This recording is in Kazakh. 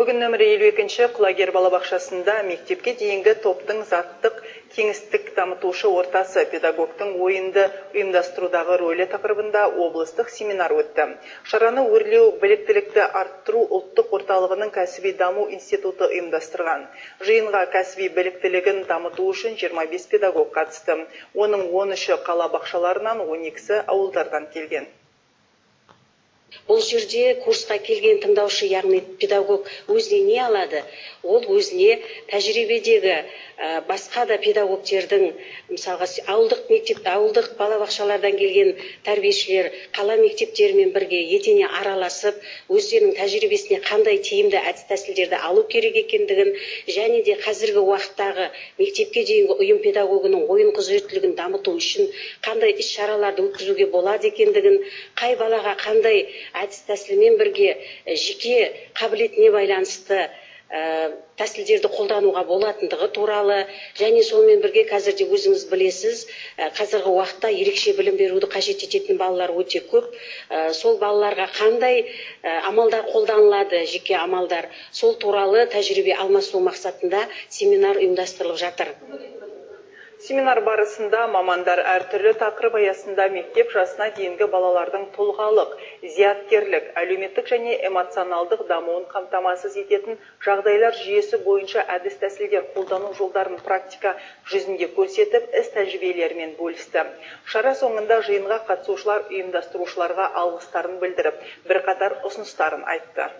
Бүгін нөмірі 52-ші Құлагер балабақшасында мектепке дейінгі топтың заттық кеңістік дамытушы ортасы педагогтың ойынды ұйымдастырудағы рөлі тақырыбында облыстық семинар өтті. Шараны Өрлеу біліктілікті арттыру ұлттық орталығының кәсіби даму институты ұйымдастырған. Жиынға кәсіби біліктілігін дамыту үшін 25 педагог қатысты. Оның 13-і қала бақшаларынан, 12-сі ауылдардан келген. Бұл жерде курсқа келген тыңдаушы, яғни педагог өзіне не алады? Ол өзіне тәжірибедегі басқа да педагогтердің, мысалға, ауылдық мектеп, ауылдық балабақшалардан келген тәрбиешілер қала мектептерімен бірге етене араласып, өздерінің тәжірибесіне қандай тиімді әдіс тәсілдерді алу керек екендігін және де қазіргі уақыттағы мектепке дейінгі ұйым педагогының ойын құзыреттілігін дамыту үшін қандай іс шараларды өткізуге болады екендігін, қай балаға қандай әдіс тәсілмен бірге жеке қабілетіне байланысты тәсілдерді қолдануға болатындығы туралы, және сонымен бірге қазірде өзіңіз білесіз, қазіргі уақытта ерекше білім беруді қажет ететін балалар өте көп. Сол балаларға қандай амалдар қолданылады, жеке амалдар, сол туралы тәжірибе алмасу мақсатында семинар ұйымдастырылып жатыр. Семинар барысында мамандар әртүрлі тақырып аясында мектеп жасына дейінгі балалардың тұлғалық, зияткерлік, әлеуметтік және эмоционалдық дамуын қамтамасыз ететін жағдайлар жүйесі бойынша әдіс тәсілдер қолдану жолдарын практика жүзінде көрсетіп, іс тәжірибелерімен бөлісті. Шара соңында жиынға қатысушылар ұйымдастырушыларға алғыстарын білдіріп, бірқатар ұсыныстарын айтты.